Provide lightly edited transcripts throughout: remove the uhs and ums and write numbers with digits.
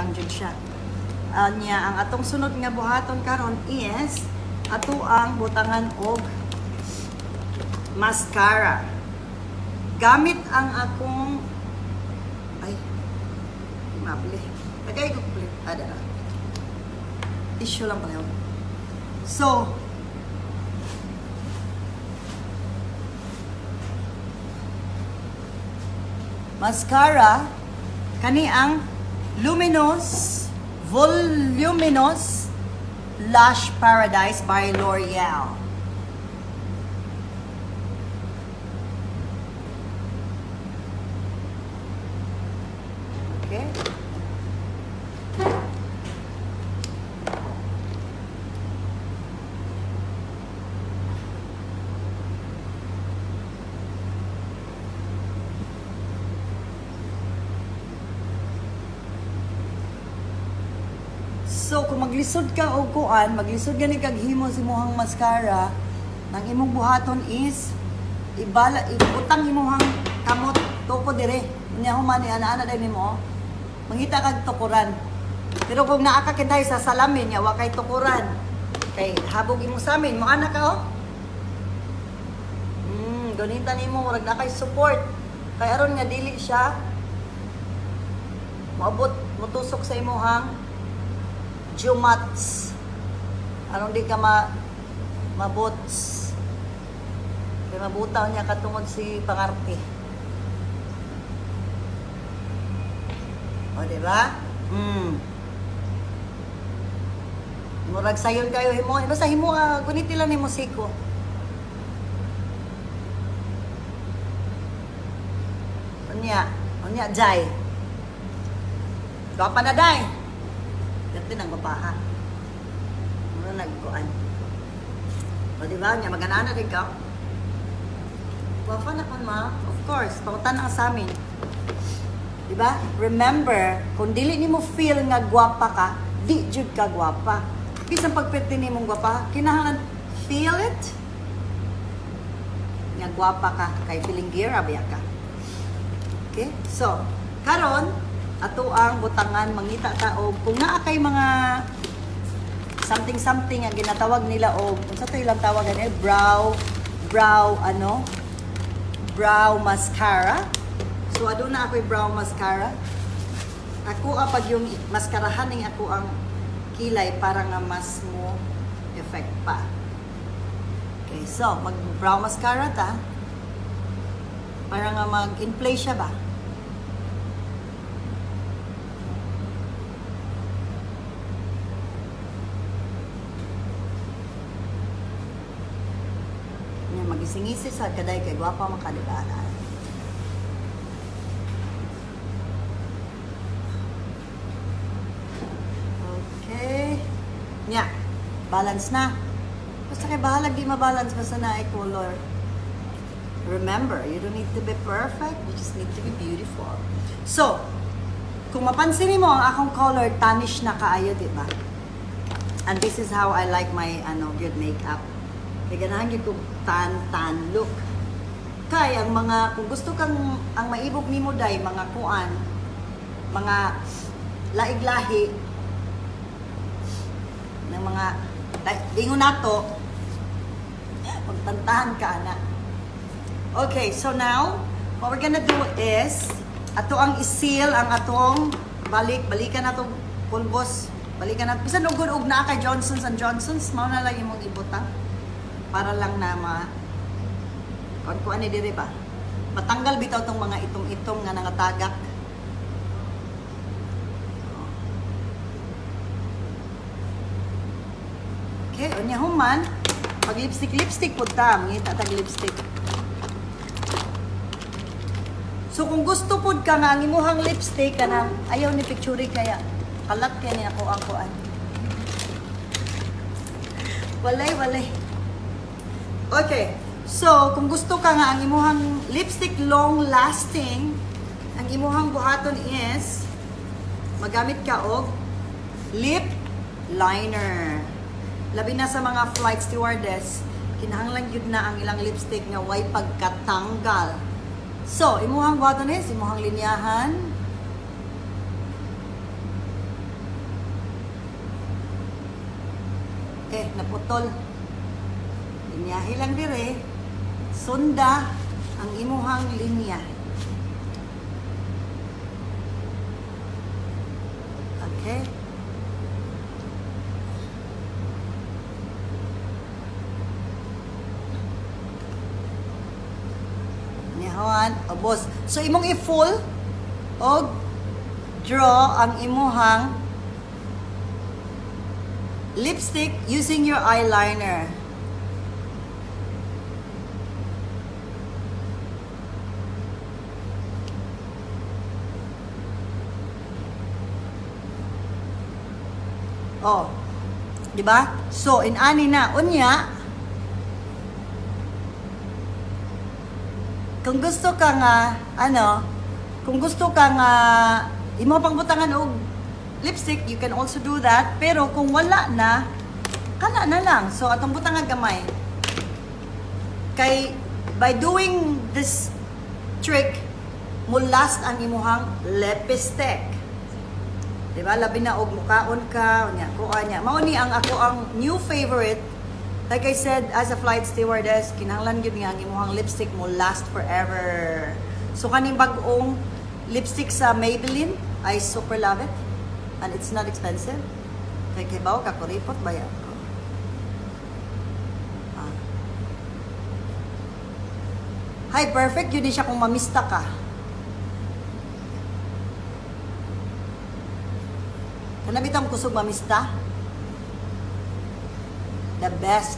Lang jud siya. Nya ang atong sunod nga buhaton karon is ato ang butangan og mascara. Gamit ang akong, ay, mabli. Tagay ko pli. Ah, dara. Tissue lang pala yun. So, mascara, kani ang Luminous Voluminous Lash Paradise by L'Oreal. Okay? So, kung maglisod ka og kuan, maglisod gani kag himo sa imong mascara, nang imong buhaton is ibala ibutang imong kamot tuko dire. Unya human ni ana-ana dai nimo. Mangita kag tukuran. Pero kung naa ka kitay sa salamin nya wa kay tukuran. Kay habog imo sa amin, mo ana ka oh. Ganita nimo murag na kay support. Kay aron nga dili siya moabot motusok sa imuhang jumats. Aron di ka mabots. Kay mabutaw niya katungod si pangarte. O, di ba? Murag sayon kayo himo. Basta himo guniti lang nimo siko. Unya, unya jay. Gwapa na day. Dati nang gwapaha. Mura nagkuan. O, di ba? Nya maganana din ka. Gwapa na kon ma. Of course, pangutan ang sa amin. Di ba? Remember, kung dili nimo feel nga gwapa ka, di jud ka gwapa. Bisan pagpirti nimong gwapa, kinahanglan feel it nga gwapa ka kay feeling gira biya ka. Okay? So, karon ato ang butangan mangita ta og kung naa kay mga something something ang ginatawag nila og unsa to ilang tawag ani, brow brow ano, brow mascara. So aduna ako'y brow mascara. Ako pag yung maskarahan ning ako ang kilay para nga mas mo effect pa. Okay, so mag brow mascara ta para nga mag-inflate siya ba. Nya magisingisi sa kaday kay gwapa man ka, di ba? Okay. Nya, balance na. Basta kay bahalag di mabalance basta na ay color. Remember, you don't need to be perfect, you just need to be beautiful. So, kung mapansin mo ang akong color, tanish na kaayo, di ba? And this is how I like my ano good makeup. Kay ganahan gyud ko tan tan look. Kay ang mga kung gusto kang ang maibog nimo day mga kuan, mga laig-lahi ng mga dingon nato, magtantahan ka ana. Okay, so now what we're gonna do is ato ang i-seal ang atong balik balikan natong pulbos, balikan nato bisan ugod og naa kay Johnson's and Johnson's, mao na lang imong ibutang para lang na ma kuan kuan ni diri ba, matanggal bitaw tong mga itom-itom nga nangatagak. Okay, unya human pag lipstick lipstick pud ta, mangita tag lipstick. So kung gusto pud ka nga ang imuhang lipstick kanang ayaw ni picture kaya kalat kay ni ako ang kuan. Walay walay. Okay. So kung gusto ka nga ang imuhang lipstick long lasting, ang imuhang buhaton is magamit ka og lip liner. Labi na sa mga flight stewardess, kinahanglan gyud na ang ilang lipstick nga way pagkatanggal. So, imuhang buhaton is imuhang linyahan. Okay, naputol. Linyahi lang dire. Sunda ang imuhang linya. Okay. Nihawan, ubos. So imong i-full og draw ang imuhang lipstick using your eyeliner. Oh. 'Di ba? So in-ani na unya, kung gusto ka nga ano, kung gusto ka nga imo pang butangan og lipstick, you can also do that. Pero kung wala na, kana na lang. So atong butangan gamay. Kay by doing this trick, mo last ang imuhang lipstick. Di ba? Labi na og mukaon ka, unya, kuha niya. Mao ni ang ako ang new favorite. Like I said, as a flight stewardess, kinahanglan gyud nga ang imuhang lipstick mo last forever. So kaning bag-ong lipstick sa Maybelline, I super love it. And it's not expensive. Kay kibaw ka kuripot ba ya? Ah. Hi, perfect yun din siya kung mamista ka. Kana bitang kusog mamista? The best.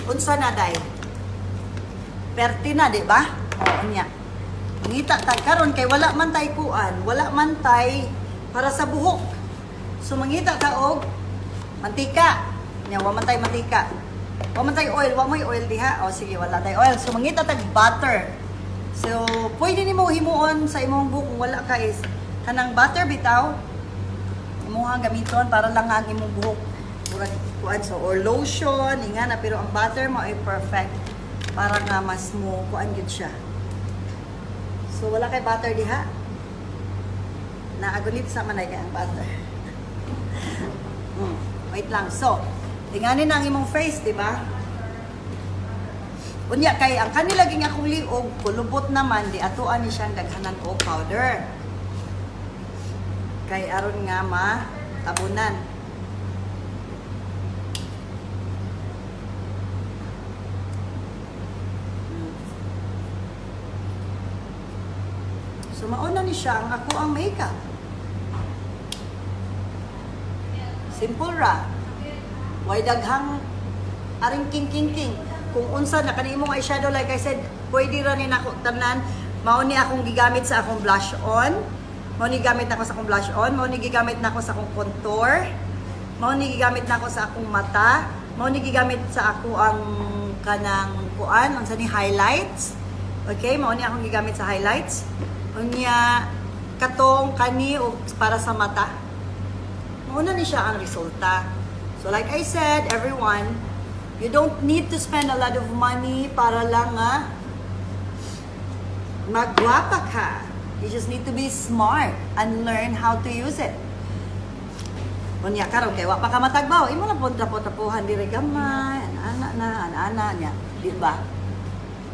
Unsa na, day? Perti na, di ba? Oo niya. Ngita ta karon kay wala man tay kuan, wala man tay para sa buhok. So mangita ka og mantika. Nya wa man tay mantika. Wa man tay oil, wa moy oil diha. O sige, wala tay oil. So mangita tag butter. So pwede nimo himuon sa imong buhok kung wala ka is kanang butter bitaw. Imuhang gamiton para lang ang imong buhok murag kuan, so or lotion inga na, pero ang butter mo ay perfect para nga mas mo kuan gyud siya. So wala kay butter diha. Naagunit sa manay kay ang butter. Wait lang. So, tinganin na ang imong face, di ba? Unya kay ang kanila ging akong liog kulubot naman, di atuan ni siyang daghanan og powder. Kay aron nga ma tabunan. So mauna ni siya ang ako ang makeup. Simple ra. Way daghang aring king king king. Kung unsa na kani imong eyeshadow, like I said, pwede ra ni nako tanan. Mao ni akong gigamit sa akong blush on. Mao ni gigamit nako sa akong blush on, mao ni gigamit nako sa akong contour. Mao ni gigamit nako sa akong mata. Mao ni gigamit sa ako ang kanang kuan, unsa ni, highlights. Okay, mao ni akong gigamit sa highlights. Unya katong kani og para sa mata. Mao na ni siya ang resulta. So like I said, everyone, you don't need to spend a lot of money para lang nga magwapa ka. You just need to be smart and learn how to use it. Unya karon kay wa pa ka matagbaw, imo lang pud trapo-trapuhan diri gamay, ana na, ana nya, di ba?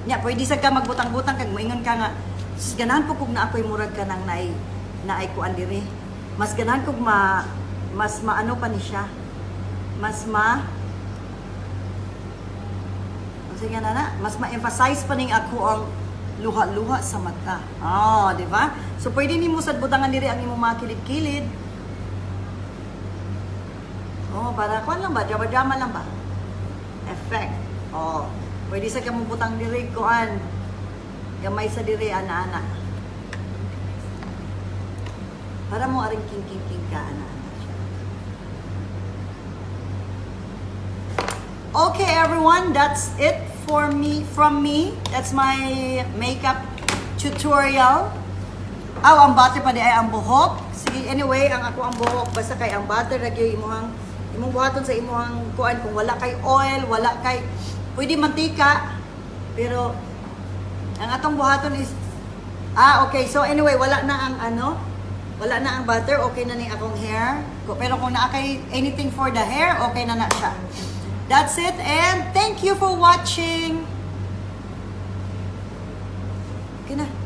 Nya pwede sad ka magbutang-butang kag moingon ka nga, "Sus, ganahan po kog na ako'y murag ka nang naay kuan diri. Mas ganahan kog ma mas maano pa ni siya. Mas ma Unsa nga na na? Mas ma-emphasize pa ning ako ang luha-luha sa mata." Ah, di ba? So pwede nimo sad butangan diri ang imong mga kilid-kilid. Oh, para kuan lang ba? Drama-drama lang ba? Effect. Oh, pwede sa kamo butang diri kuan. Gamay sa diri ana-ana. Para mo aring king king king ka ana-ana siya. Okay, everyone, that's it for me from me. That's my makeup tutorial. Aw, ang butter pa di ay ang buhok. Sige, anyway, ang ako ang buhok, basta kay ang butter ra gyud imuhang imong buhaton sa imuhang kuan. Kung wala kay oil, wala kay, pwede mantika, pero ang atong buhaton is, ah, okay. So anyway, wala na ang ano, wala na ang butter, okay na ni akong hair. Pero kung naa kay anything for the hair, okay na na siya. That's it and thank you for watching. Okay na.